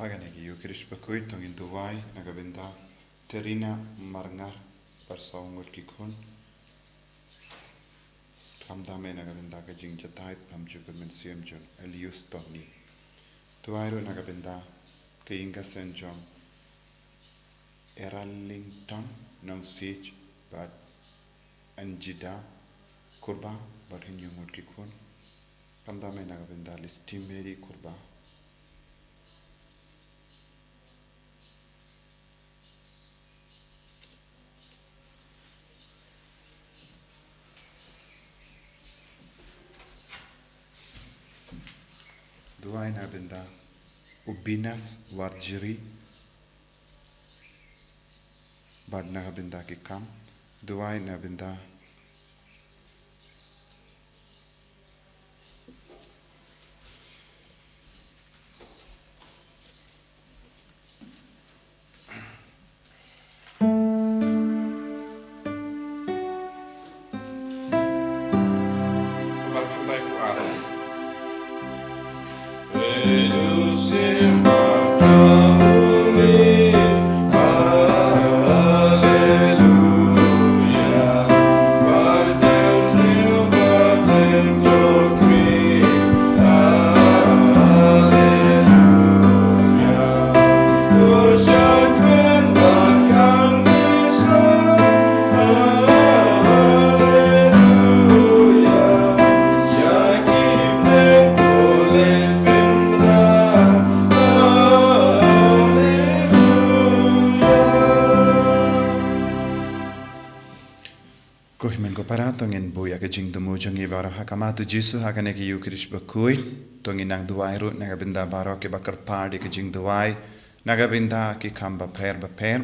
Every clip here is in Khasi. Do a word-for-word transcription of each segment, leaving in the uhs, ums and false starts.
Kane ka Eucharist bakhuid to ngin duwai na ka bynta Terina Marngar bad saw ngut ki khun. Khamtam eh na ka bynta ka jingjatai pham jukut mynsiem jong Elius Tony. Duwai ruh na ka bynta ka ïing ka sem jong Eralington Nongsiej bad Anjida Kurbah bad hynñiew ngut ki khun. Khamtam eh na ka bynta Listi Mary Kurbah. Duwai na ka bynta u Binas Warjri bad na ka bynta ki kam. Duwai na ka bynta Ko hynmen ko para, to ngin buh ïa ka jingthmu jong ngi baroh ha khmat u Jisu ha kane ka Eucharist bakhuid. To ngin nang duwai ruh na ka bynta baroh kiba kyrpad ïa ka jingduwai na ka bynta ki kam bapher bapher,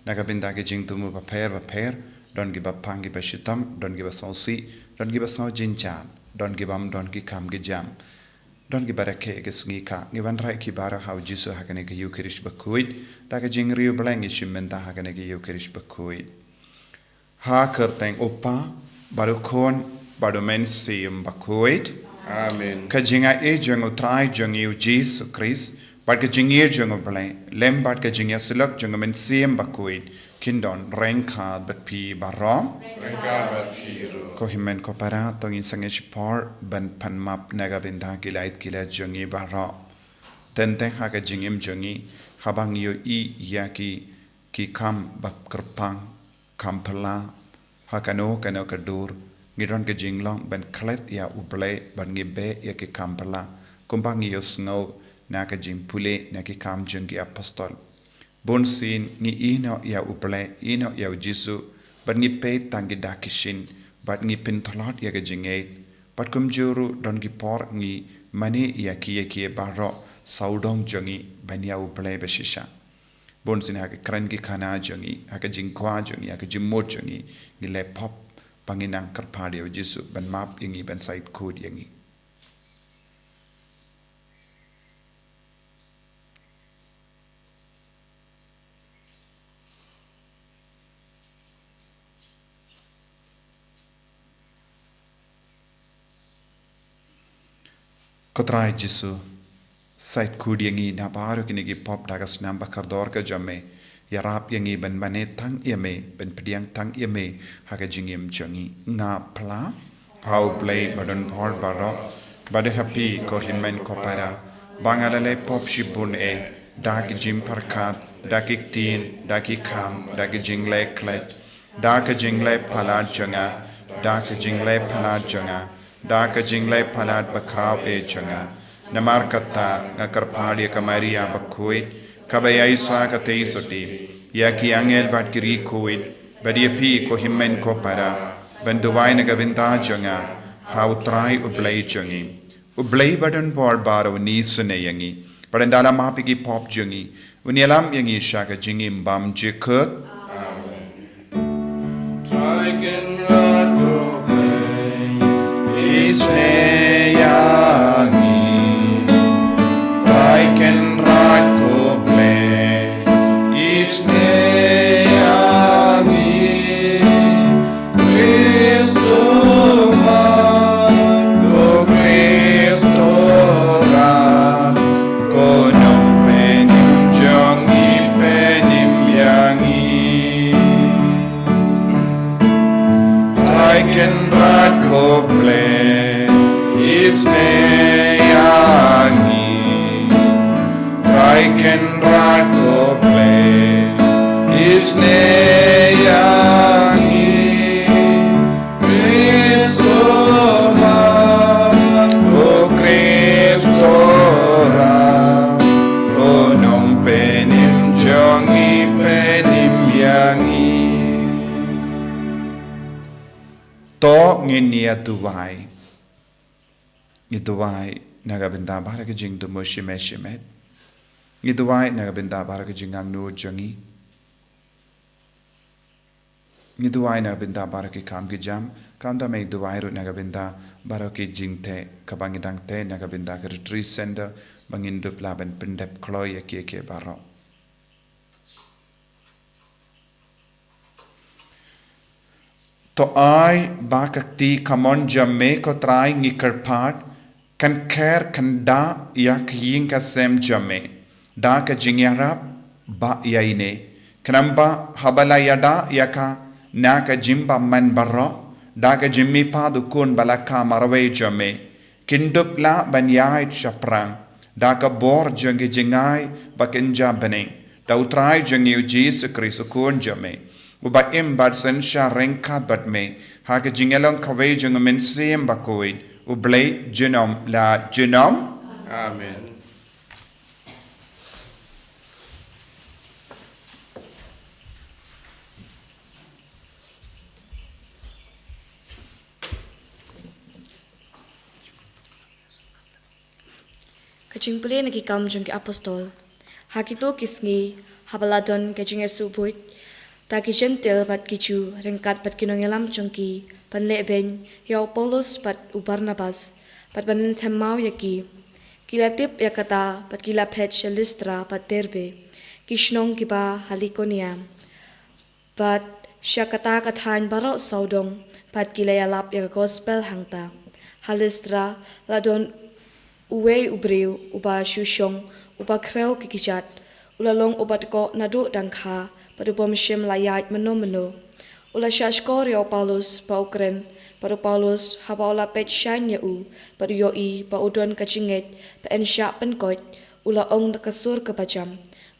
na ka bynta ki jingthmu bapher bapher. Don kiba pang kiba shitom, don kiba sngewsih, don kiba sngew jynjar, don kibym don ki kam ki jam, don kiba rakhe ki sngi ka. Ngi wanrah ïa ki baroh ha u Jisu ha kane ka Eucharist bakhuid. Da ka jingriewblei ngi shim bynta ha kane ka Eucharist bakhuid. Ha ka kyrteng u Kpa bad u Khun bad u Mynsiem Bakhuid. Amen. Ka jingaiei jong u Trai jong ngi u Jisu Khrist bad ka jingïeit jong u Blei lem bad ka jingïasyllok jong u Mynsiem Bakhuid kin don ryngkat bad phi baroh. Ryngkat bad phi ruh. Ko hynmen ko para, to ngin sangeh shipor ban pan map na ka bynta ki lait ki lait jong ngi baroh. Teng teng ha ka jingim jong ngi, haba ngi ïohi ïa ki, ki kam ba kyrpang, kam phylla, ha kano kano ka dur, ngi don ka jinglong ban klet ïa u Blei bad ngi beh ïa ki kam phylla, kumba ngi ïohsngew na ka jingpule na ki Kam jong ki Apostol. Bunsien ngi ïehnoh ïa u Blei, ïehnoh ïa u Jisu, bad ngi peit tang ki dak ki shin, bad ngi pyntlot ïa ka jingngeit, bad kumjuh ruh don ki por ngi mane ïa ki ïa ki baroh sawdong jong ngi ban ïa u Blei ba shisha. Bunsien ha ka kren ki khana jong ngi, ha ka jingkwah jong ngi, ha ka jingmut jong ngi, ngi leh pop ba ngin nang kyrpad ïa u Jisu ban map ïa ngi, ban shait khuid ïa ngi. Ko Trai Jisu, shait khuid ïa ngi na baroh kine ki pop da ka snam ba kordor ka jong me. Ïarap ïa ngi ban mane tang ïa me, ban pdiang tang ïa me ha ka jingim jong ngi. Nga phla ha u Blei ba don bor baroh, bad ha phi ko hynmen ko para, ba nga la leh pop shibun eh, da ki jingpyrkhat, da ki ktien, da ki kam, da ki jingleh klet, da ka jingleh palat jong nga, da ka jingleh palat jong nga, da ka jingleh palat bakhraw eh jong nga. Namar kata nga kyrpad ïa ka Maria bakhuid, kaba ïaishah katei sotti, ïa ki angel bad ki riewkhuid, bad ïa phi ko hynmen ko para, ban duwai na ka bynta jong nga ha u Trai u Blei jong ngi. U Blei ba don bor baroh un isynei ïa ngi, bad un da la map ïa ki pop jong ngi, un ïalam ïa ngi sha ka jingim bymjukut. Trai Kynrad ko Blei, isynei ïa ngi. Trai Kynrad ko Blei, isynei ïa ngi. Khrist u Mat, ko Khrist u Rat, ko Nongpynim To ngin ïa duwai. Ngi duwai na ka bynta baroh ki jingthmu shimet shimet. Ngi duwai na ka bynta baroh ki jingangnud jong ngi. Ngi duwai na ka bynta baroh ki kam ki jam. Kumta me duwai ruh na ka bynta baroh ki jingteh kaba ngi dang teh na ka bynta ka retreat center ba ngin dup lah ban pyndep kloi ïa kiei kiei baroh. To ai ba ka kti kamon jong me ko Trai ngi kyrpad, kan kher kan da ïa ka ïing ka sem jong me da ka jingïarap ba ïa ine. Khnang ba haba la ïada ïa ka na ka jingbymman baroh da ka jingmihpat u Khun ba la kha marwei jong me, kin dup lah ban ïaid shaphrang da ka bor jong ki jingai ba kynja bneng da u Trai jong ngi u Jisu Khrist u Khun jong me, uba im bad synshar ryngkat bad me ha ka jingïalong kawei jong u Mynsiem Bakhuid, U Blei junom la junom. Amen. Ka jingpule na ki Kam jong ki Apostol. Ha kito ki sngi, haba la don ka jingïasuk buit, da ki Jentil bad ki Jiw ryngkat bad ki nongïalam jong ki, ban leh beiñ ïa u Paulus bad u Barnabas bad ban them maw ïa ki. Ki la tip ïa kata bad ki la phet sha Listra bad Derbe, ki shnong kiba ha Likaonia. Bad sha kata ka thaiñ baroh sawdong, bad ki la ïalap ïa ka gospel hangta. Ha Listra la don uwei u briew uba shu shong, uba khrew ki kjat, u la long uba dkoh naduh dang kha, bad u bym shym la ïaid mynno mynno. U la shah shkor ïa u Paulus ba u kren, bad u Paulus haba u la peit shaiñ ïa u, bad u ïohi ba u don ka jingngeit ba yn shah pynkoit, u la ong da ka sur kaba jam,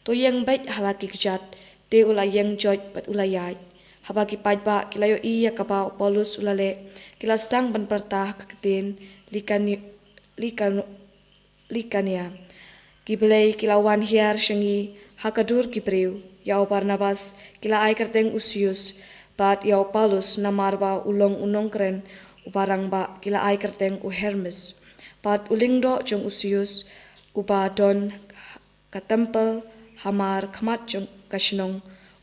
"To ïeng beit ha la ki kjat." Te u la ïeng joit bad u la ïaid. Haba ki paidbah ki la ïohi ïa kaba u Paulus u la leh, ki la sdang ban pyrta ha ka ktien Likani-, Likano-, Likaonia. Ki blei ki la wan hiar sha ngi ha ka dur ki briew. Ïa u Barnabas ki la ai kyrteng u Sius, bad ïa u Paulus namar ba u long u nongkren uba rangbah ki la ai kyrteng u Hermes. Bad u lyngdoh jong u Sius uba don ka templ hamar khmat jong ka shnong,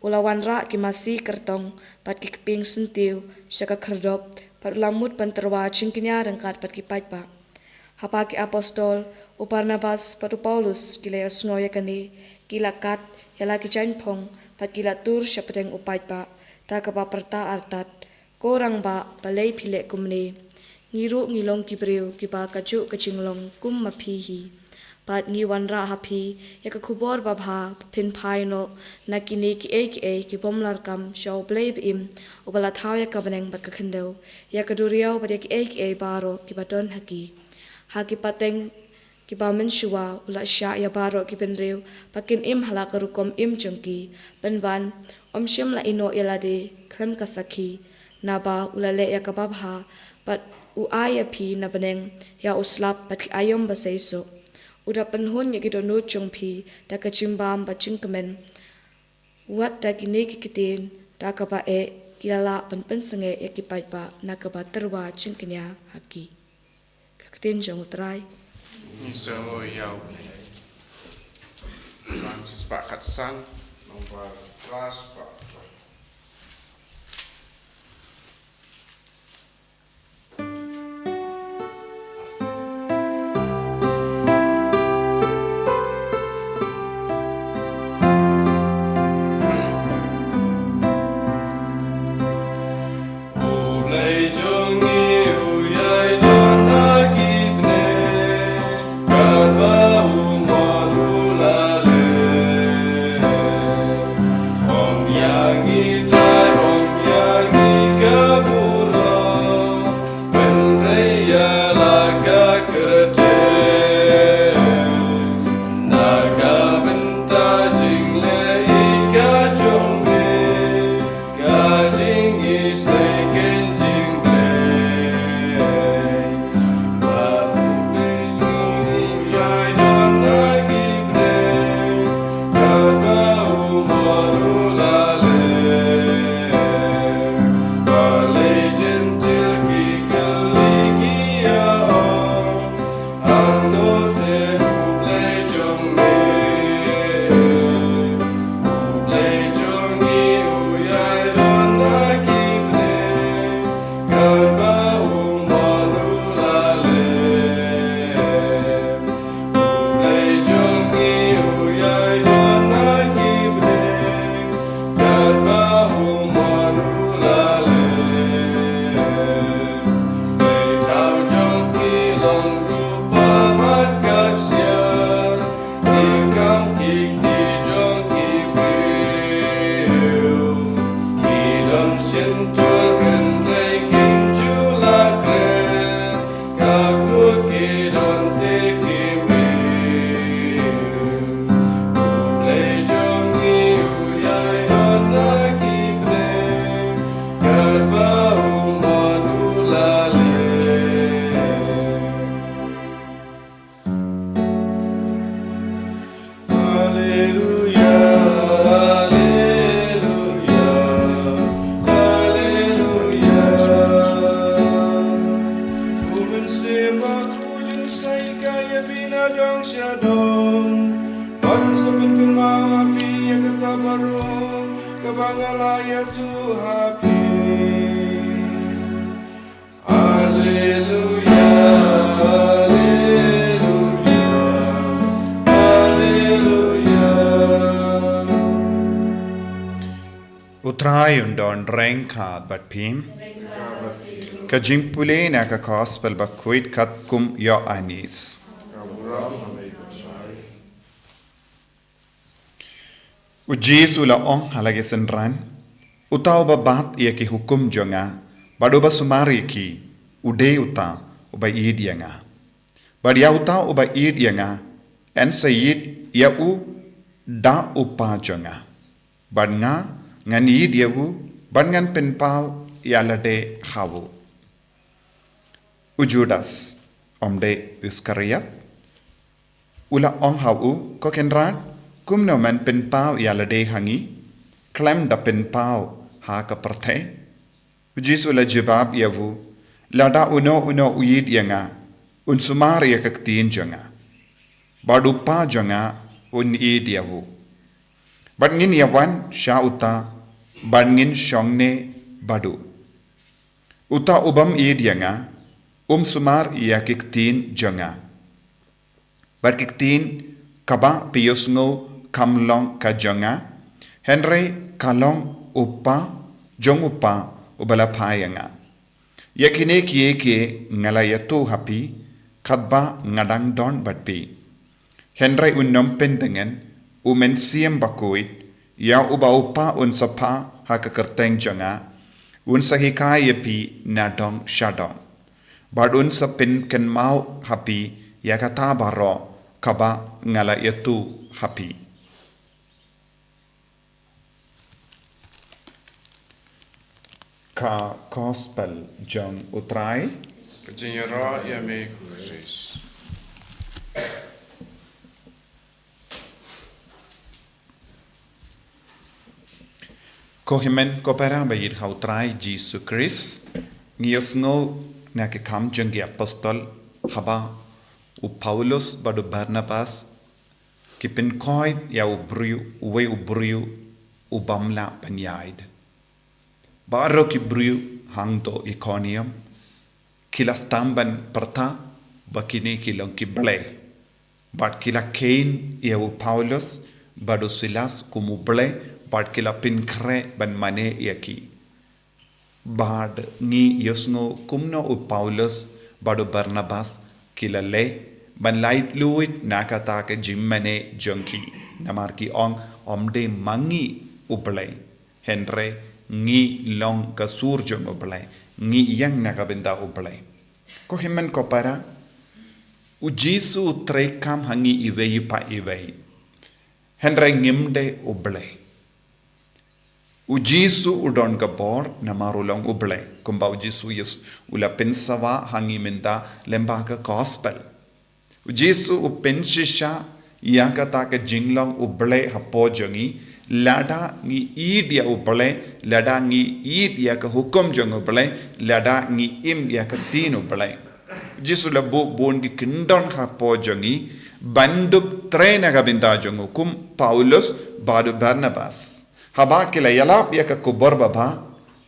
u la wanrah ki masi kyrtong bad ki kpieng syntiew sha ka khyrdop, bad u la mut ban tyrwa jingkñia ryngkat bad ki paidbah. Haba ki apostol, u Barnabas bad u Paulus, ki la ïohsngew ïa kane, ki la kat ïa la ki jaiñphong bad ki la tur shapdeng u paidbah, da kaba pyrta artat, "Ko rangbah, balei phi leh kumne? Ngi ruh ngi long ki briew kiba kajuh ka jinglong kum ma phi hi. Bad ngi wanrah ha phi ïa ka khubor babha ba phin phai noh na kine kiei kiei ki bym la rkam sha U Blei ba im, uba la thaw ïa ka bneng bad ka khyndew, ïa ka duriaw bad ïa kiei kiei baroh kiba don ha ki. Ha ki pateng kiba mynshuwa u la shah ïa baroh ki bynriew ba kin im ha la ka rukom im jong ki, pynban ym shym la ïehnoh ïa lade khlem ka sakhi, naba u la leh ïa kaba bha, bad u ai ïa phi na bneng ïa u slap bad ki aïom ba seisoh. U da pynhun ïa ki dohnud jong phi da ka jingbam bad jingkmen." Wat da kine ki ktien, da kaba eh, ki la lah ban pynsangeh ïa ki paidbah na kaba tyrwa jingkñia ha ki. Ka ktien jong U Trai. Ngi sngew ïa U Blei. Nang spah khatsan, nang ba klas spah. Baroh kaba nga la ïathuh ha phi. Alleluia, alleluia, alleluia. U Trai un don ryngkat bad phi. Ka jingpule na ka Gospel bakhuid katkum u Ïoannis. U Jisu u la ong ha la ki synran, uta uba bat ïa ki hukum jong nga bad uba sumar ïa ki, u dei uta uba ïeit ïa nga. Bad ïa uta uba ïeit ïa nga, yn sa ïeit ïa u da u Kpa jong nga. Bad nga, ngan ïeit ïa u, bad ngan pynpaw ïa lade ha u. U Judas, ym dei u Iskariot, u la ong ha u, ko Kynrad, kumno men pynpaw ïa lade ha ngi, khlem da pynpaw ha ka pyrthei? U Jisu u la jubab ïa u, lada uno uno u ïeit ïa nga, un sumar ïa ka ktien jong nga. Bad u Kpa jong nga un ïeit ïa u. Bad ngin ïa wan sha uta, bad ngin shong ne bad u. Uta u bym ïeit ïa nga, um sumar ïa ki ktien jong nga. Bad ki ktien kaba phi ïohsngew kam long ka jong nga, hynrei ka long u Kpa, jong u Kpa uba la phah ïa nga. Ïa kine kiei kiei nga la ïathuh ha phi, katba nga dang don bad phi. Hynrei un ym pyndongen, u Mynsiem Bakhuid, ïa uba u Kpa un sa phah ha ka kyrteng jong nga, un sa hikai ïa phi nadong shadong. Bad un sa pynkynmaw ha phi ïa kata baroh kaba nga la ïathuh ha phi. Ka Gospel jong u Trai. Ka jingïaroh ïa me ko Khrist. Ko hynmen ko para ba ïeit ha u Trai Jisu Khrist, ngi ïohsngew na ki Kam jong ki Apostol, haba u Paulus bad u Barnabas ki pynkoit ïa u briew, uwei u briew u bym lah ban ïaid. Baroh ki briew hangto Ikonium ki la sdang ban pyrta ba kine ki long ki blei. Bad ki la kheiñ ïa u Paulus bad u Silas kum u blei, bad ki la pynkhreh ban mane ïa ki. Bad ngi ïohsngew kumno u Paulus bad u Barnabas ki la leh ban laitluid na kata ka jingmane jong ki. Namar ki ong, ym dei ma ngi u Blei, hynrei ngi long ka sur jong u Blei, ngi ïeng na ka bynta u Blei. Ko hynmen ko para, u Jisu u treikam ha ngi iwei pa iwei. Hynrei ngim dei u Blei. U Jisu u don ka bor namar u long u Blei. Kumba u Jisu Ïes u la pynsawa ha ngi mynta lyngba ka gospel. U Jisu u pynshisha ïa kata ka jinglong u Blei hapoh jong ngi, lada ngi ïeit ïa u Blei, lada ngi ïeit ïa ka hukum jong u Blei, lada ngi im ïa ka ktien u Blei. U Jisu u la buh bun ki kyndon hapoh jong ngi ban dup trei na ka bynta jong u, kum Paulus bad u Barnabas. Haba ki la ïalap ïa ka khubor babha,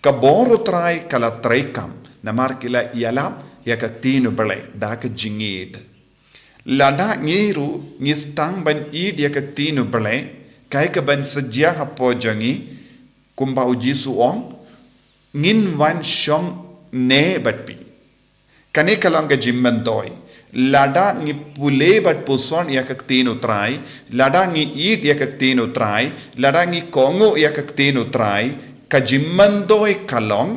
ka bor u Trai ka la treikam, namar ki la ïalap ïa ka ktien u Blei da ka jingïeit. Lada ngi ruh ngi sdang ban ïeit ïa ka ktien u Blei, kaei kaban sa jia hapoh jong ngi, kumba u Jisu u ong, ngin wan shong ne bad phi. Kane ka long ka jingmyntoi. Lada ngi pule bad puson ïa ka ktien u Trai, lada ngi ïeit ïa ka ktien u Trai, lada ngi kohnguh ïa ka ktien u Trai, ka jingmyntoi ka long,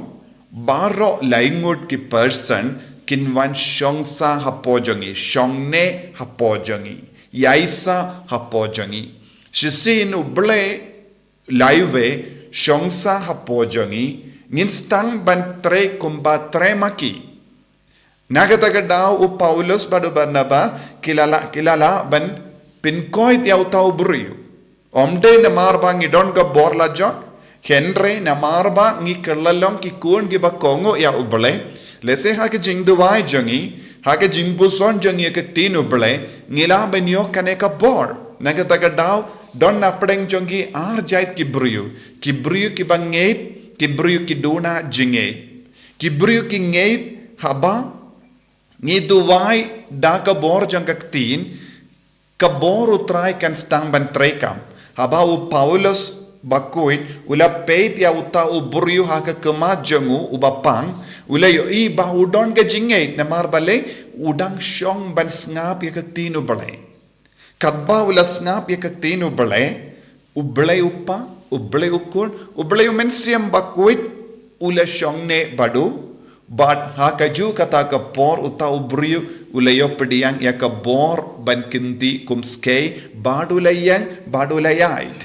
baroh laingut ki person kin wan shong sah hapoh jong ngi, shong ne hapoh jong ngi, ïaisah hapoh jong ngi. Shisien u Blei laiwei shong sah hapoh jong ngi, ngin sdang ban trei kumba trei ma ki. Na kata ka daw u Paulus bad u Barnabas ki la lah, ki la lah ban pynkoit ïa uta u briew. Ym dei namar ba ngi don ka bor la jong, hynrei namar ba ngi kylla long ki khun kiba kohnguh ïa u Blei. Lehse ha ka jingduwai jong ngi, ha ka jingpuson jong ngi ïa ka ktien u Blei, ngi lah ban ïoh kane ka bor. Na kata ka daw Don napdeng jong ki ar jait ki briew. Ki briew kiba ngeit, ki briew ki duna jingngeit. Ki briew ki ngeit haba ngi duwai da ka bor jong ka ktien, ka bor U Trai kan sdang ban treikam. Haba u Paulus bakhuid u la peit ïa uta u briew ha ka khmat jong u uba pang, u la ïohi ba u don ka jingngeit namar balei, u dang shong ban sngap ïa ka ktien U Blei. Katba u la sngap ïa ka ktien U Blei, U Blei U Kpa, U Blei U Khun, U Blei U Mynsiem Bakhuid u la shong ne bad u. Bad ha kajuh kata ka por uta u briew u la ïoh pdiang ïa ka bor ban kyntiew kum skei, bad u la ïeng, bad u la ïaid.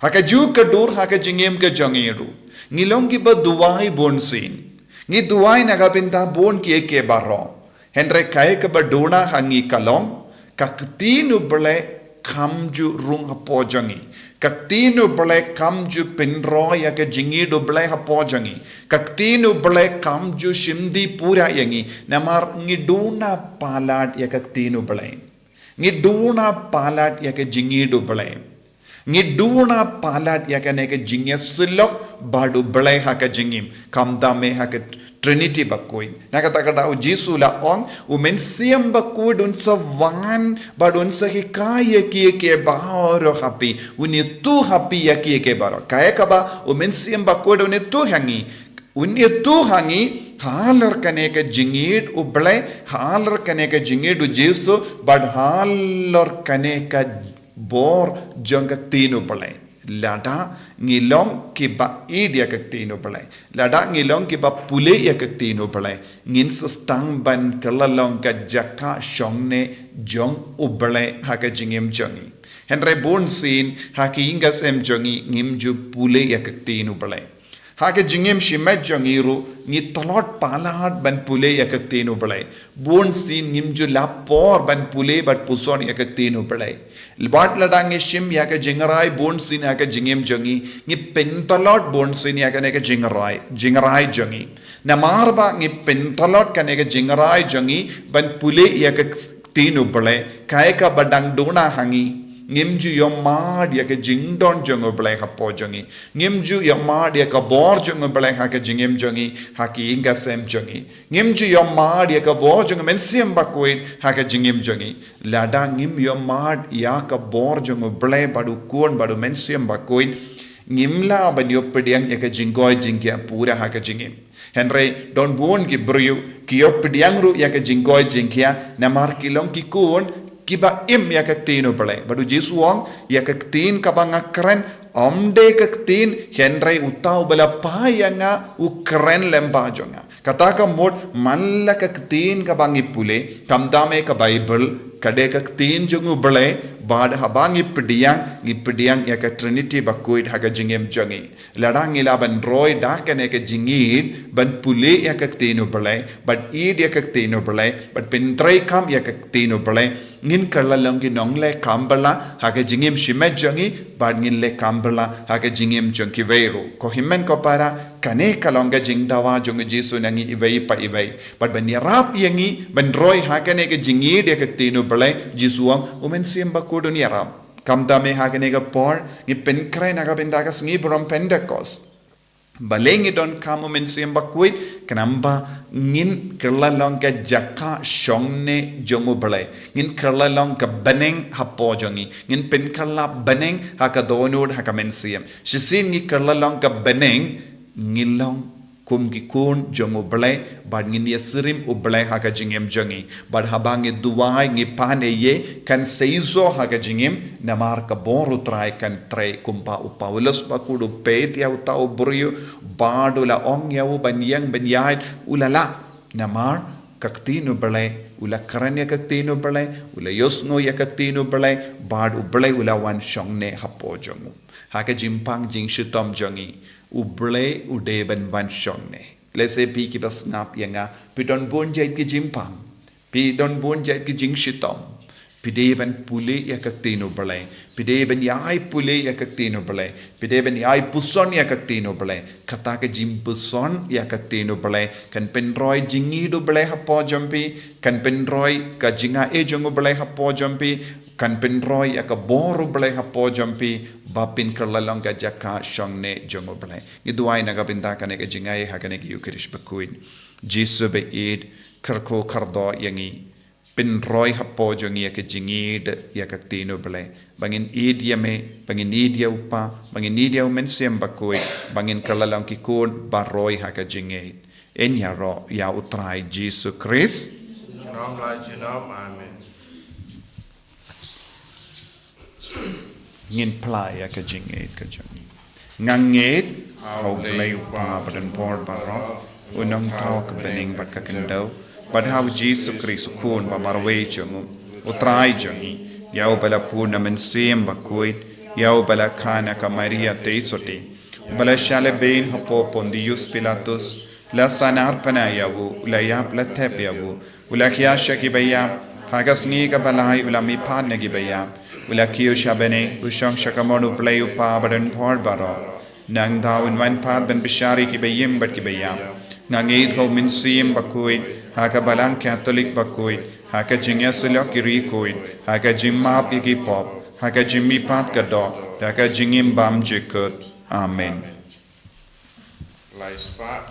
Ha kajuh ka dur ha ka jingim ka jong ngi ruh, ngi long kiba duwai bunsien. Ngi duwai na ka bynta bun kiei kiei baroh. Hynrei kaei kaba duna ha ngi ka long, ka ktien U Blei kam ju rung hapoh jong ngi. Ka ktien U Blei kam ju pynroi ïa ka jingngeit U Blei hapoh jong ngi. Ka ktien U Blei kam ju shim die pura ïa ngi. Namar ngi duna palat ïa ka ktien U Blei. Ngi duna palat ïa ka jingngeit U Blei. Ngi duna palat ïa kane ka jingïasyllok bad U Blei ha ka jingim. Khamtam eh ha ka Trinity bakhuid. Na kata ka daw U Jisu u la ong, U Mynsiem Bakhuid un sa wan bad un sa hikai ïa kiei kiei baroh ha phi. Un ïathuh ha phi ïa kiei kiei baroh. Kaei kaba U Mynsiem Bakhuid un ïathuh ha ngi. Un ïathuh ha ngi halor kane ka jingngeit U Blei, halor kane ka jingngeit U Jisu, bad halor kane ka bor jong ka ktien U Blei. Lada ngi long kiba ïeit ïa ka ktien U Blei, lada ngi long kiba pule ïa ka ktien U Blei, ngin sa sdang ban kylla long ka jaka shong ne jong U Blei ha ka jingim jong ngi. Hynrei bunsien ha ka ïing ka sem jong ngi ngim ju pule ïa ka ktien U Blei. Ha ka jingim shimet jong ngi ruh ngi tlot palat ban pule ïa ka ktien U Blei. Bunsien ngim ju lap por ban pule bad puson ïa ka ktien U Blei. Bad lada ngi shim ïa ka jingrai bunsien ha ka jingim jong ngi, ngi pyntlot bunsien ïa kane ka jingrai, jingrai jong ngi. Namar ba ngi pyntlot kane ka jingrai jong ngi ban pule ïa ka ktien U Blei, kaei kaba dang duna ha ngi, ngim ju ïohmad ïa ka jingdon jong U Blei hapoh jong ngi. Ngim ju ïohmad ïa ka bor jong U Blei ha ka jingim jong ngi, ha ka ïing ka sem jong ngi. Ngim ju ïohmad ïa ka bor jong U Mynsiem Bakhuid ha ka jingim jong ngi. Lada ngim ïohmad ïa ka bor jong U Blei bad U Khun bad U Mynsiem Bakhuid, ngim lah ban ïoh pdiang ïa ka jingkoit jingkhiah pura ha ka jingim. Hynrei don bun ki briew ki ïoh pdiang ruh ïa ka jingkoit jingkhiah namar ki long ki khun kiba im ïa ka ktien U Blei. Bad U Jisu u ong, ïa ka ktien kaba nga kren, ym dei ka ktien, hynrei uta uba la phah ïa nga u kren lem bad jong nga. Kata ka mut man la ka ktien kaba ngi pule, khamtam eh ka Baibl, ka dei ka ktien jong U Blei, bad haba ngi pdiang, ngi pdiang ïa ka Trinity bakhuid ha ka jingim jong ngi. Lada ngi lah ban roi da kane ka jingïeit ban pule ïa ka ktien U Blei, bad ïeit ïa ka ktien U Blei, bad pyntreikam ïa ka ktien U Blei, ngin kylla long ki nongleh kam bylla ha ka jingim shimet jong ngi, bad ngin leh kam bylla ha ka jingim jong kiwei ruh. Ko hynmen ko para, kane ka long ka jingdawa jong U Jisu na ngi iwei pa iwei. Bad ban ïarap ïa ngi ban roi ha kane ka jingïeit ïa ka ktien U Blei, U Jisu u ong, U Mynsiem Bakhuid un ïarap. Khamtam eh ha kane ka por ngi pynkhreh na ka bynta ka sngi burom Pentekost. Balei ngi donkam U Mynsiem Bakhuid? Khnang ba ngin kylla long ka jaka shong ne jong U Blei. Ngin kylla long ka bneng hapoh jong ngi. Ngin pynkylla bneng ha ka dohnud ha ka mynsiem. Shisien ngi kylla long ka bneng, ngin long kum ki khun jong U Blei, bad ngin ïasyriem U Blei ha ka jingim jong ngi. Bad haba ngi duwai ngi pan ïa, kan seisoh ha ka jingim, namar ka bor U Trai kan trei kumba u Paulus bakhuid u peit ïa uta u briew, bad u la ong ïa u ban ïeng ban ïaid, u la lah. Namar ka ktien U Blei, u la kren ïa ka ktien U Blei, u la ïohsngew ïa ka ktien U Blei, bad U Blei u la wan shong ne hapoh jong u. Ha ka jingpang jingshitom jong ngi, U Blei u dei ban wan shong ne. Lehse phi kiba sngap ïa nga, phi don bun jait ki jingpang. Phi don bun jait ki jingshitom. Phi dei ban pule ïa ka ktien U Blei. Phi dei ban ïai pule ïa ka ktien U Blei. Phi dei ban ïai puson ïa ka ktien U Blei. Kata ka jingpuson ïa ka ktien U Blei kan pynroi jingïeit U Blei hapoh jong phi, kan pynroi ka jingaiei jong U Blei hapoh jong phi, kan pynroi ïa ka bor U Blei hapoh jong phi, ba phin kylla long ka jaka shong ne jong U Blei. Ngi duwai na ka bynta kane ka jingai ha kane ka Eucharist bakhuid. Jisu ba ïeit, kyrkhu kyrdoh ïa ngi, pynroi hapoh jong ngi ïa ka jingïeit ïa ka ktien U Blei. Ba ngin ïeit ïa me, ba ngin ïeit ïa u Kpa, ba ngin ïeit ïa u Mynsiem Bakhuid, ba ngin kylla long ki khun ba roi ha ka jingïeit. Yn ïaroh ïa U Trai Jisu Khrist. Junom la junom, amen. Ngin phla ïa ka jingïeit ka jong ngi. Nga ngeit ha U Blei U Kpa badonbor baroh, U Nongthaw ka bneng bad ka khyndew, bad ha U Jisu Khrist U Khun ba marwei jong u, U Trai jong ngi, ïa uba la pun na Mynsiem Bakhuid, ïa uba la kha na ka Maria Theisotti, uba la shah lehbeiñ hapoh Pontius Pilatus, la sahnarphna ïa u, u la ïap, la thep ïa u, u la khia sha ki baïap, ha ka sngi kaba lai u la mihpat na ki baïap, u la kiew sha bneng, u shong sha kamon U Blei U Kpa badonbor baroh. Nangta un wan pat ban bishar ïa ki baïing bad ki baïap. Nga ngeit ha U Mynsiem Bakhuid, ha ka Balang Katholik bakhuid, ha ka jingïasyllok ki riewkhuid, ha ka jingmap ïa ki pop, ha ka jingmihpat ka doh, ha ka jingim bymjukut. Amen. Lai spah,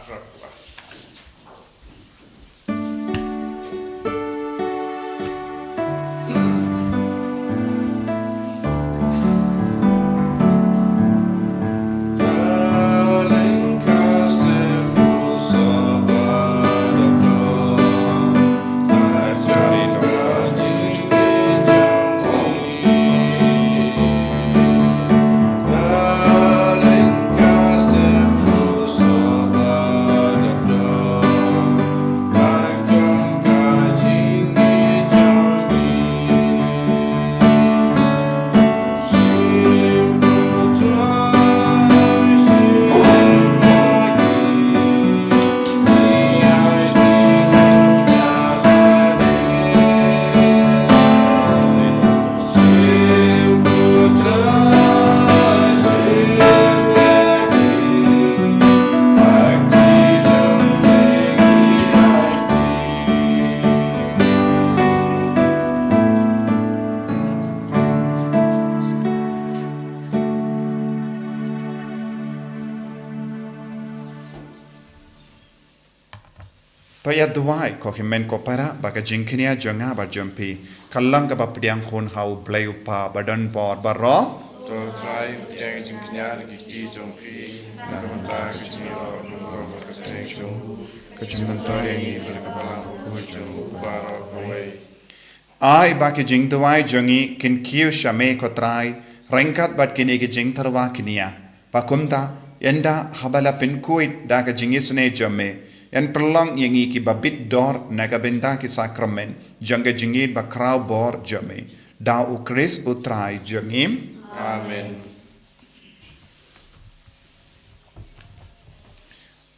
To ïa duwai ko hynmen ko para, ba ka jingkñia jong nga bad jong phi ka long kaba pdiang hun ha U Blei U Kpa badonbor baroh. To Trai, pdiang ka jingkñia ha ki kti jong phi, na ka bynta ka jingïaroh u Nongpynim bad ka kyrteng jong u, ka jingmyntoi ïa ngi na ka Balang bakhuid jong u baroh kawei. Ai ba ki jingduwai jong ngi kin kiew sha me ko Trai, ryngkat bad kine ki jingtyrwa kñia. Ba kumta, ynda haba la pynkhuid da ka jingisynei jong me, yn pynlong ïa ngi kiba bit dor na ka bynta ki sakramen jong ka jingïeit bakhraw bor jong me. Da U Khrist U Trai jong ngi. Amen.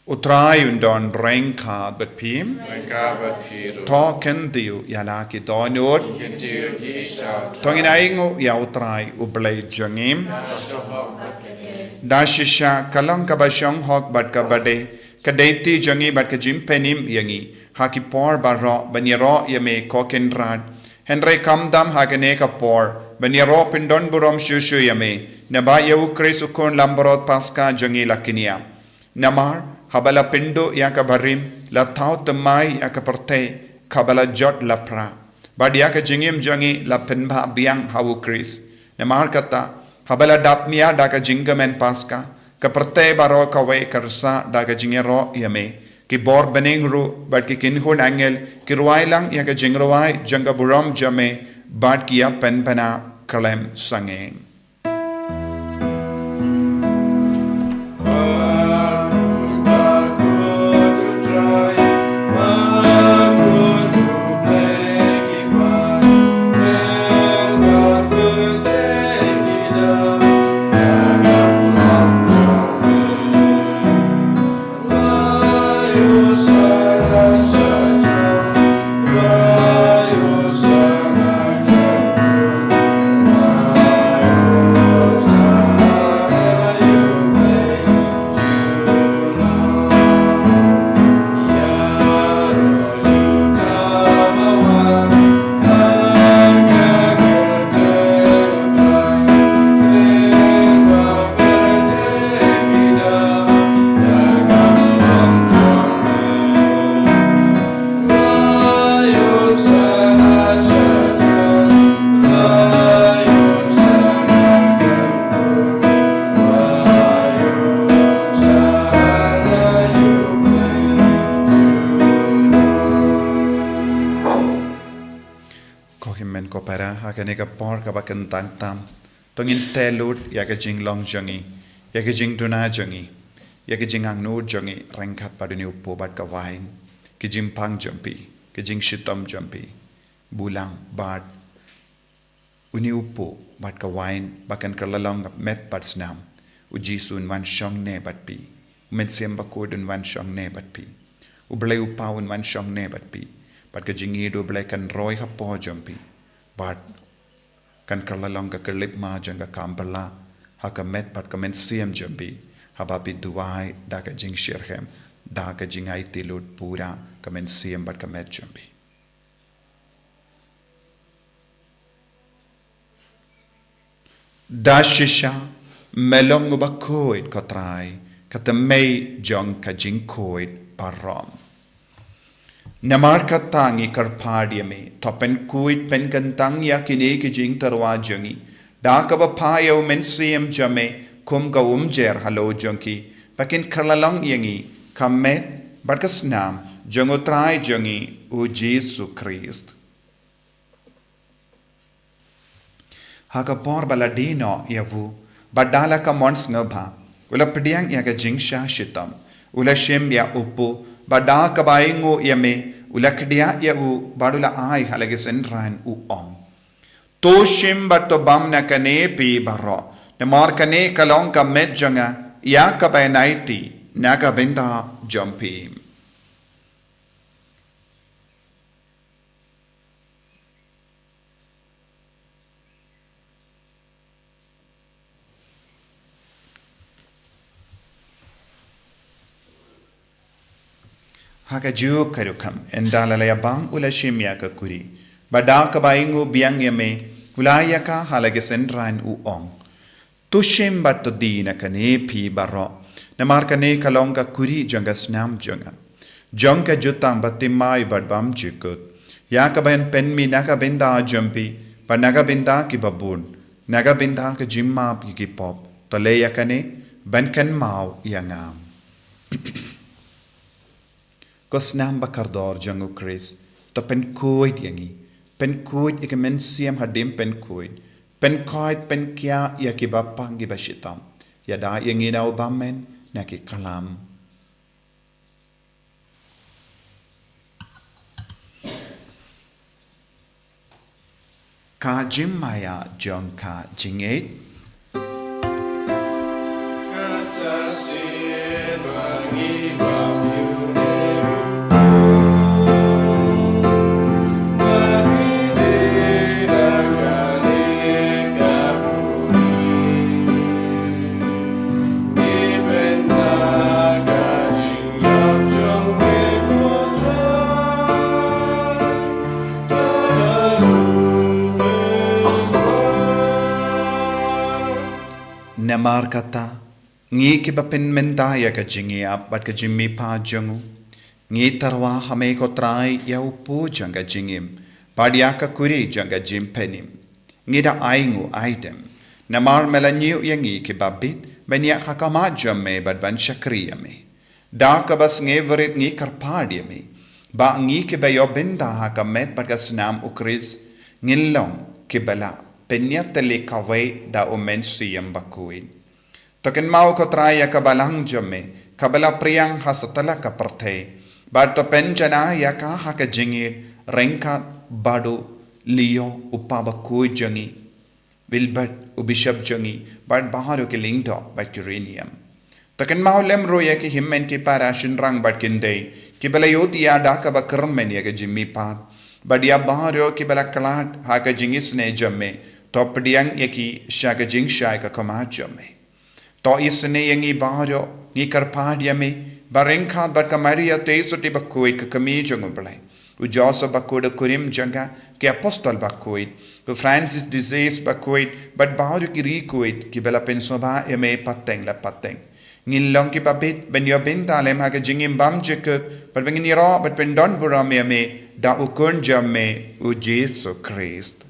U Trai un don ryngkat bad phi. Ryngkat bad phi ruh. To kyntiew ïa la ki dohnud. Kyntiew ki sha. To ngin ainguh ïa U Trai U Blei jong ngi. Ka shong hok bad ka dei. Da shisha ka long kaba shong hok bad kaba dei, ka dei kti jong ngi bad ka jingpynim ïa ngi ha ki por baroh ban ïaroh ïa me ko Kynrad. Hynrei khamtam ha kane ka por ban ïaroh pyndonburom shuh shuh ïa me, naba ïa U Khrist U Khun Langbrot Paska jong ngi la kñia. Namar haba la pynduh ïa ka barim, la thaw thymmai ïa ka pyrthei kaba la jot la pra, bad ïa ka jingim jong ngi la pynbha biang ha U Khrist. Namar kata, haba la dap mia da ka jingkmen Paska, ka pyrthei baroh kawei ka rsa da ka jingïaroh ïa me. Ki bor bneng ruh bad ki kynhun angel ki rwai lang ïa ka jingrwai jong ka burom jong me, bad ki ïa pynbna khlem sangeh. Ne ka por kaba kyntang tam, to ngin tei lut ïa ka jinglong jong ngi, ïa ka jingduna jong ngi, ïa ka jingangnud jong ngi ryngkat bad une u puh bad ka wain, ka jingpang jong phi, ka jingshitom jong phi. Bulang bad une u puh bad ka wain ba kan kylla long ka met bad snam. U Jisu un wan shong ne bad phi. U Mynsiem Bakhuid un wan shong ne bad phi. U Blei u Kpa un wan shong ne bad phi. Bad ka jingïeit U Blei kan roi hapoh jong phi. Bad kan kylla long ka khyllipmat jong ka kam bylla ha ka met bad ka mynsiem jong phi, haba phi duwai da ka jingshitrhem, da ka jingaiti lut pura ka mynsiem bad ka met jong phi. Da shisha, me long uba khuid, ko Trai, ka thymmei jong ka jingkhuid baroh. Namar kata ngi kyrpad ïa me, to pynkhuid pynkyntang ïa kine ki jingtyrwa jong ngi da kaba phah ïa u Mynsiem jong me kum ka umjer halor jong ki, ba kin kylla long ïa ngi ka met bad ka snam jong u Trai jong ngi, u Jisu Khrist. Ha ka por ba la die noh ïa u, bad da la ka mon sngewbha, u la pdiang ïa ka jingshah shitom, u la shim ïa u puh, bad da kaba ainguh ïa me, u la khdiah ïa u, bad u la ai ha la ki synran, u ong: To shim bad to bam na kane phi baroh, namar kane ka long ka met jong nga, ïa kaba ngan aiti na ka bynta jong phi. Ha kajuh ka rukom, ynda la la ïa bam, u la shim ïa ka kuri, bad da kaba ainguh biang ïa me, u la ai ïa ka ha la ki synran, u ong: To shim bad to die na kane phi baroh, namar kane ka long ka kuri jong ka snam jong nga, jong ka jutang bathymmai bad bymjukut, ïa kaba ngan pynmih na ka bynta jong phi bad na ka bynta kiba bun, na ka bynta ka jingmap ïa ki pop. To leh ïa kane ban kynmaw ïa nga. Ko snam ba kordor jong u Khrist, to pynkhuid ïa ngi, pynkhuid ïa ka mynsiem hadien pynkhuid, pynkhuid, pynkhiah ïa kiba pang, kiba shitom. Ïada ïa ngi na u bymmen, na ki klam. Ka jingmaïa jong ka jingïeit. Namar kata, ngi kiba pynmynta ïa ka jingïap bad ka jingmihpat jong u, ngi tyrwa ha me ko Trai ïa u puh jong ka jingim, bad ïa ka kuri jong ka jingpynim. Ngi da ainguh aidem, namar me la ñiew ïa ngi kiba bit ban ïaid ha khmat jong me bad ban shakri ïa me. Da kaba sngewrit ngi kyrpad ïa me, ba ngi kiba ïoh bynta ha ka met bad ka snam u Khrist, ngin long kiba la pynïatylli kawei da u Mynsiem Bakhuid. To kynmaw ko Trai ïa ka balang jong me, kaba la pdiang ha satlak ka pyrthei, bad to pynjanai ïa ka ha ka jingïeit, ryngkat bad u Leo, u kpa bakhuid jong ngi, Wilbert, u bishop jong ngi, bad baroh ki lyngdoh bad ki riewniam. To kynmaw lem ruh ïa ki hynmen ki para shynrang bad ki khyndai, kiba la ïohi ïa da kaba kyrmen ïa ka jingmihpat, bad ïa baroh kiba la khlad ha ka jingisynei jong me, to pdiang ïa ki sha ka jingshai ka khmat jong me. To isynei ïa ngi baroh, ngi kyrpad ïa me, ba ryngkat bad ka Maria te sotti bakhuid ka kmie jong u Blei, u Joseph bakhuid u kurim jong ka, ki apostol bakhuid, u Francis de Assisi bakhuid, bad baroh ki riewkhuid kiba la pynsngewbha ïa me pateng la pateng, ngin long kiba bit ban ïoh bynta lem ha ka jingim bymjukut, bad ba ngin ïaroh bad pyndonburom ïa me da u Khun jong me, u Jisu Khrist.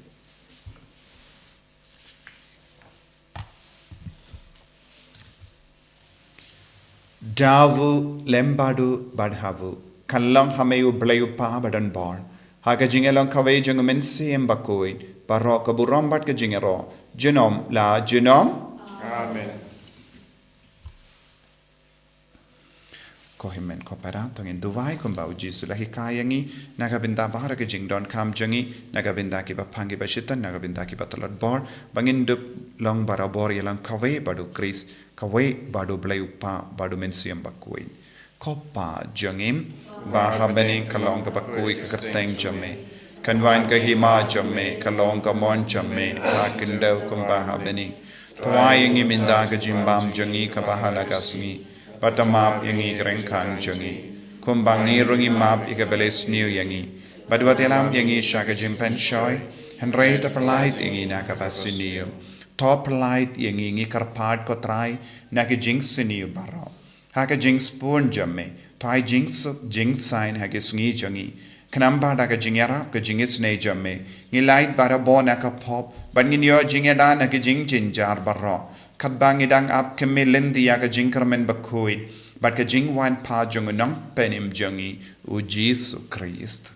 Da u, lem bad u, bad ha u, kan long ha me u Blei u Kpa badonbor, ha ka jingïalong kawei jong u Mynsiem Bakhuid, baroh ka burom bad ka jingïaroh junom la junom. Amen. Ko hynmen ko para, to ngin duwai kumba u Jisu u la hikai ïa ngi, na ka bynta baroh ki jingdonkam jong ngi, na ka bynta kiba pang kiba shitom, na ka bynta kiba tlot bor, ba ngin dup long barabor ïalang kawei bad u Khrist, kawei bad u Blei u Kpa bad u Mynsiem Bakhuid. Ko Pa jong ngi ba ha bneng, ka long kaba khuid ka kyrteng jong me. Kan wan ka hima jong me, ka long ka mon jong me ha khyndew kumba ha bneng. To ai ïa ngi mynta ka jingbam jong ngi kaba ha la ka sngi. Bad to map ïa ngi ki ryngkat jong ngi, kumba ngi ruh ngi map ïa kiba leh sniew ïa ngi. Bad wat ïalam ïa ngi sha ka jingpynshoi, hynrei to pyllait ïa ngi na kaba sniew. To pyllait ïa ngi, ngi kyrpad ko Trai, na ki jingsniew baroh. Ha ka jingsbun jong me, to ai jingsuk jingsaiñ ha ki sngi jong ngi. Khnang ba da ka jingïarap ka jingisynei jong me, ngi lait barabor na ka pop, bad ngin ïoh jingïada na ki jingjynjar baroh. Katba ngi dang ap khmih lynti ïa ka jingkyrmen bakhuid bad ka jingwan pat jong u Nongpynim jong ngi, u Jisu Khrist.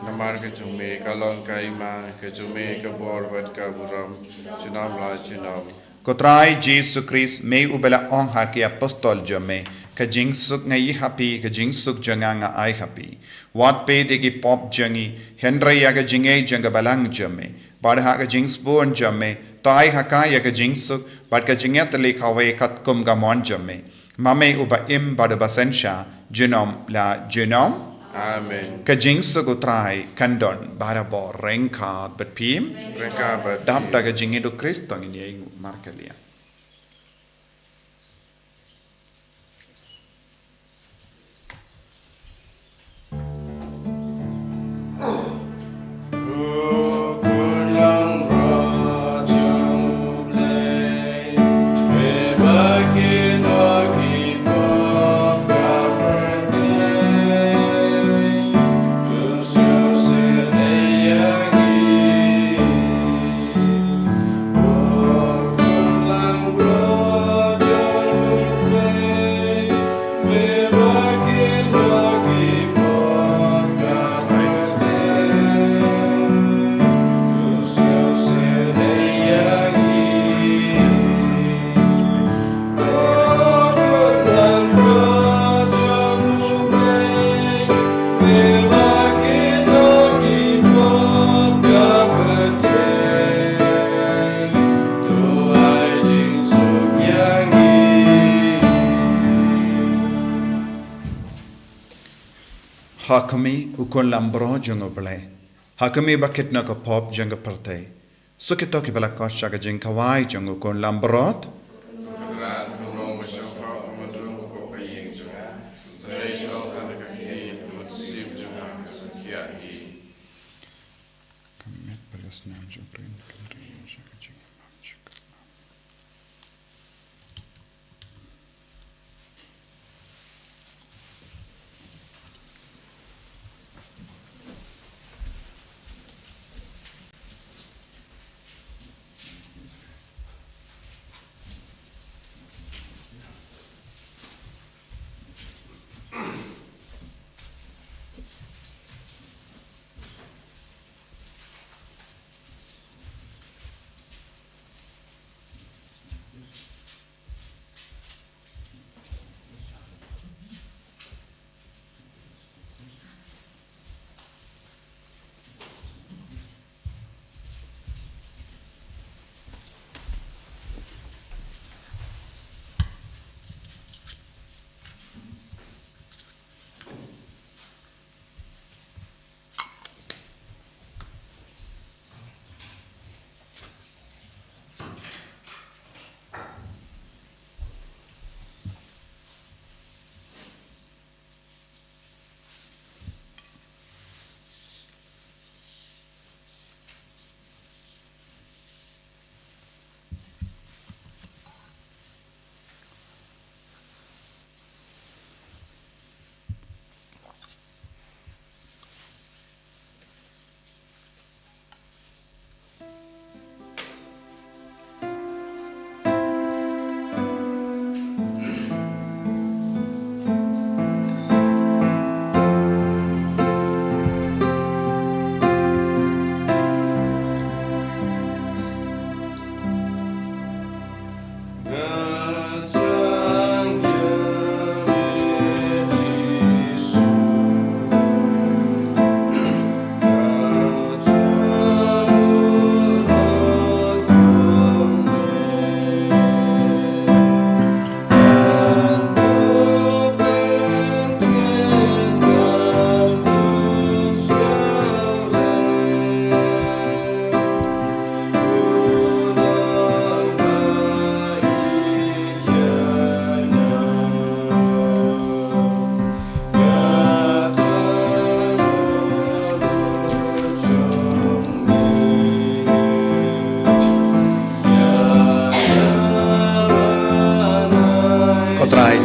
Namar ka jong me ka long ka hima, ka jong me ka bor bad ka burom junom la junom. Ko Trai Jisu Khrist, me uba la ong ha ki apostol jong me, ka jingsuk nga ïoh ha phi, ka jingsuk jong nga nga ai ha phi. Wat peit ïa ki pop jong ngi, hynrei ïa ka jingngeit jong ka balang jong me. Bad ha ka jingsbun jong me, to ai ha ka ïa ka jingsuk bad ka jingïatylli kawei katkum ka mon jong me. Ma me uba im bad uba synshar junom la junom. Amen. Ka jingsuk u Trai kan don barabor ryngkat bad phi. Ryngkat bad phi. Dap da ka jingïeit u Khrist, to ngin ïeng markylliang. Ha khmih, u khun langbrot jong U Blei. Ha khmih ba kit na ka pop jong ka pyrthei. Suk ïa kito kiba la koit sha ka jingkhawai jong u khun langbrot.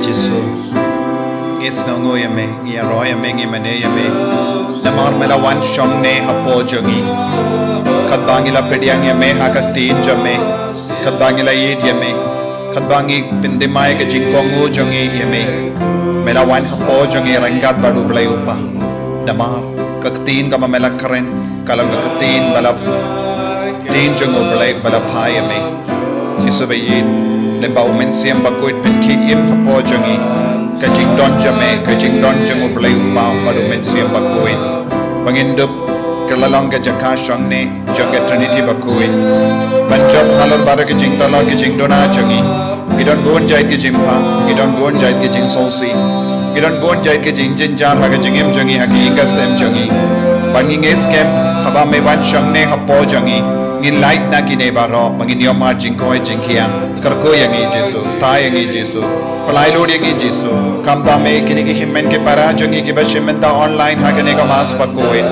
Jisu, ngi sngewnguh ïa me, ngi ïaroh ïa me, ngi mane ïa me. Namar me la wan shong ne hapoh jong ngi. Katba ngi la pdiang ïa me ha ka ktien jong me. Katba ngi la ïeit ïa me. Katba ngi pynthymmai ka jingkohnguh jong ngi ïa me. Me la wan hapoh jong ngi ryngkat bad U Blei U Kpa. Namar ka ktien kaba me la kren ka long ka ktien ba la, ktien jong U Blei ba la phah ïa me. Jisu ba ïeit, lyngba U Mynsiem Bakhuid pynkhie im hapoh jong ngi ka jingdon jong me, ka jingdon jong U Blei U Kpa bad U Mynsiem Bakhuid. Ba ngin dup ka la long ka jaka shong ne jong ka Trinity Bakhuid. Ban jop halor baroh ka jingtalor ka jingduna jong ngi. Ngi don bun jait ka jingbha, ngi don bun jait ka jingsngewsih. Ngi don bun jait ka jingjynjar ha ka jingim jong ngi, ha ka ïing ka sem jong ngi. Ba ngi ngeit skhem, haba me wan shong ne hapoh jong ngi. Ngin lait na kine baroh, ba ngin ïoh mad jingkoit jingkhiah. Kyrkhu ïa ngi Jisu, thaw ïa ngi Jisu. Pynlait lut ïa ngi Jisu. Khamtam ïa kine ki hynmen ki para jong ngi kiba shim bynta online ha kane ka Mass Bakhuid.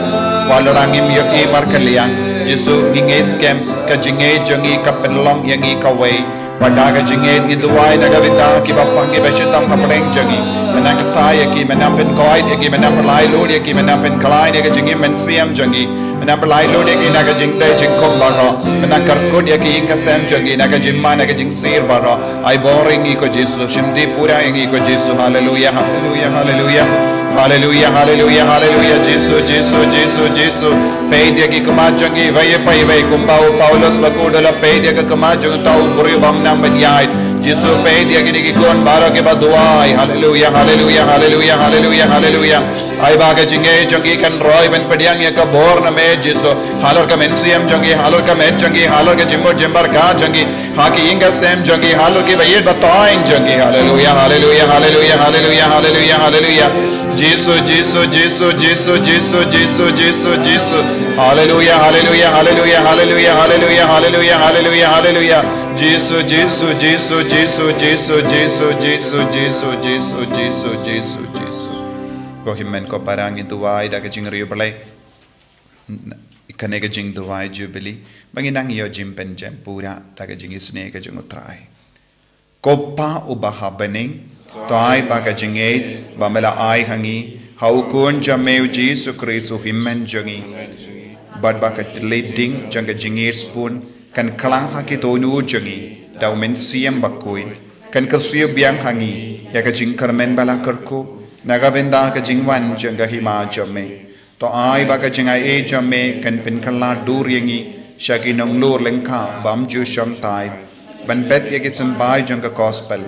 Wat la ngim ïohi markylliang. Jisu ngi ngeit skhem ka jingngeit jong ngi ka pynlong ïa ngi kawei. Wat da ka jingngeit ngi duwai na ka bynta kiba pang kiba shitom hapdeng jong ngi. Me nang kyrteng ïa ki, me nang pynkoit ïa ki, me nang pynlait lut ïa ki, me nang pynkhlaiñ ïa ka jingim mynsiem jong ngi. Me nang pynlait lut ïa ki na ka jingdei jingkhum baroh. Me nang kyrkhu ïa ki ïing ka sem jong ngi na ka jingma na ka jingsir baroh. Ai bor ïa ngi ko Jisu, shim dih pura ïa ngi ko Jisu. Haleluya, haleluya, haleluya. Haleluya, haleluya, haleluya. Jisu, Jisu, Jisu, Jisu. Peit ïa ki khmat jong ngi, wei pa wei kumba u Paulus ba kut u la peit ïa ki khmat jong uta u briew bym nang ban ïaid. Jisu, peit ïa kine ki khun baroh kiba duwai. Haleluya, haleluya, haleluya, haleluya, haleluya. Ai ba ka jingngeit jong ngi kan roi ban pdiang ïa ka bor na me Jisu. Halor ka mynsiem jong ngi, halor ka met jong ngi, halor ka jingmut jingpyrkhat jong ngi. Ha ki ïing ka sem jong ngi, halor kiba ïeit ba thoiñ jong ngi. Haleluya, haleluya, haleluya, haleluya, haleluya, haleluya. Jisu, Jisu, Jisu, Jisu, Jisu, Jisu, Jisu, Jisu. Haleluya, haleluya, haleluya, haleluya, haleluya, haleluya, haleluya, haleluya. Jisu, Jisu, Jisu, Jisu, Jisu, Jisu, Jisu, Jisu, Jisu, Jisu, Jisu, Jisu. Ko hynmen ko para ngi duwai da ka jingriewblei. Kane ka jingduwai Jubili, ba ngin nang ïoh jingpynjem pura da ka jingisynei ka jong U Trai. Ko Pa uba ha bneng, to ai ba ka jingngeit ba me la ai ha ngi ha U Khun jong me U Jisu Khrist U Hynmen jong ngi, bad ba ka tlit ding jong ka jingngeit sbun kan khlang ha ki dohnud jong ngi da U Mynsiem Bakhuid, kan kyrsiew biang ha ngi ïa ka jingkyrmen ba la kyrkhu na ka bynta ka jingwan jong ka Hima jong me. To ai ba ka jingai jong me kan pynkylla dur ïa ngi sha ki nonglur lyngkha bym ju shong thait ban bet ïa ki symbai jong ka gospel.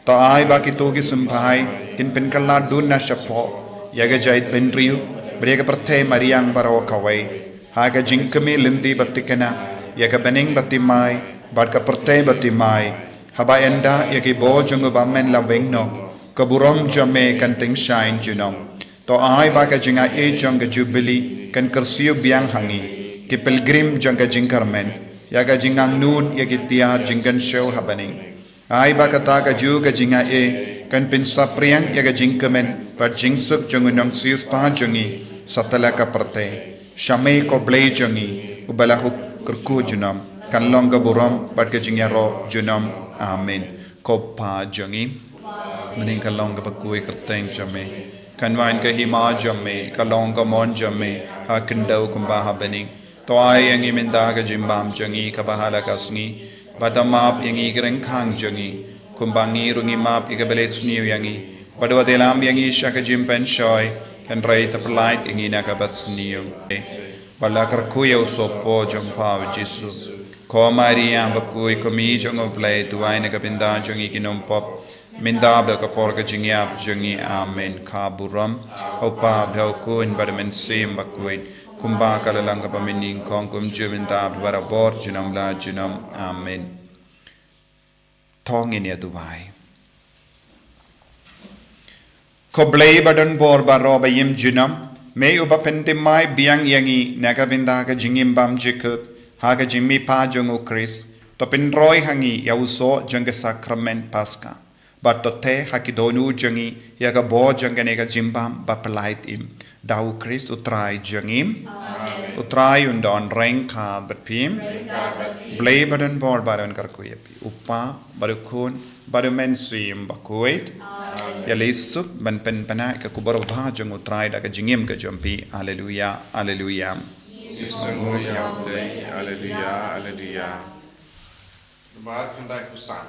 To ai ba kito ki symbai kin pynkylla dur na shapoh ïa ka jaitbynriew bad ïa ka pyrthei mariang baroh kawei ha ka jingkmie lynti ba thikna ïa ka bneng ba thymmai bad ka pyrthei ba thymmai. Haba ynda ïa ki bor jong U Bymman la weng noh, ka burom jong me kan tyngshaiñ junom. To ai ba ka jingai jong ka Jubili kan kyrsiew biang ha ngi ki pilgrim jong ka jingkyrmen ïa ka jingangnud ïa ki tiar jingkynshew ha bneng. Ai ba kata ka juh ka jingai kan pynsaphriang ïa ka jingkmen bad jingsuk jong u nongsiewspah jong ngi satlak ka pyrthei. Sha me ko Blei jong ngi uba la hukum kyrkhu junom, kan long ka burom bad ka jingïaroh junom. Amen. Ko Pa jong ngi, mynhynnin kan long kaba khuid ka kyrteng jong me, kan wan ka hima jong me, kan long ka mon jong me ha khyndew kumba ha bneng. To ai ïa ngi mynta ka jingbam jong ngi kaba ha la ka sngi, bad to map ïa ngi ki ryngkhang jong ngi, kumba ngi ruh ngi map ïa kiba leh sniew ïa ngi. Bad wat ïalam ïa ngi sha ka jingpynshoi, hynrei to pyllait ïa ngi na kaba sniew. Bad la kyrkhu ïa u sohpop jong pha U Jisu. Ko Maria bakhuid, ko Kmie jong U Blei, duwai na ka bynta jong ngi ki nongpop, mynta bad ha ka por ka jingïap jong ngi. Amen. Ka burom ha U Kpa bad ha U Khun bad ha U Mynsiem Bakhuid, kumba ka la long kaba mynnyngkong, kumjuh mynta bad barabor, junom la junom. Amen. To ngin ïa duwai. Ko Blei ba don bor baroh ba im junom, me uba pynthymmai biang ïa ngi na ka bynta ka jingim bymjukut ha ka jingmihpat jong U Khrist, to pynroi ha ngi ïa u soh jong ka sakramen Paska, bad to theh ha ki dohnud jong ngi ïa ka bor jong kane ka jingbam ba pyllait im. Da U Khrist U Trai jong ngi. Amen. U Trai un don ryngkat bad phi. Blei ba don bor ba don kyrkhu ïa phi. U Kpa bad u Khun bad u Mynsiem Bakhuid. Ïaleh suk ban pynpaw ka khubor babha jong u Trai da ka jingim ka jong phi. Haleluya, haleluya. Aleluya, aleluya. Namar khyndai phew san.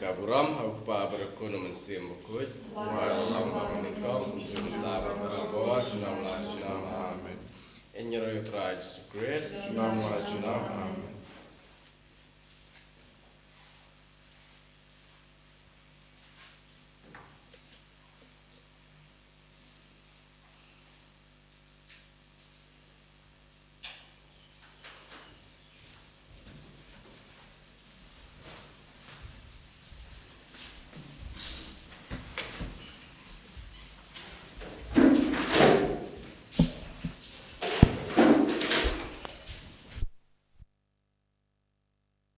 Ka burom ha u Kpa bad u Khun bad u Mynsiem Bakhuid. Wat la kum ha kaba nyngkong, mynta bad barabor, junom la junom. Amen. Ïa u Trai Jisu Khrist. Junom la junom. Amen.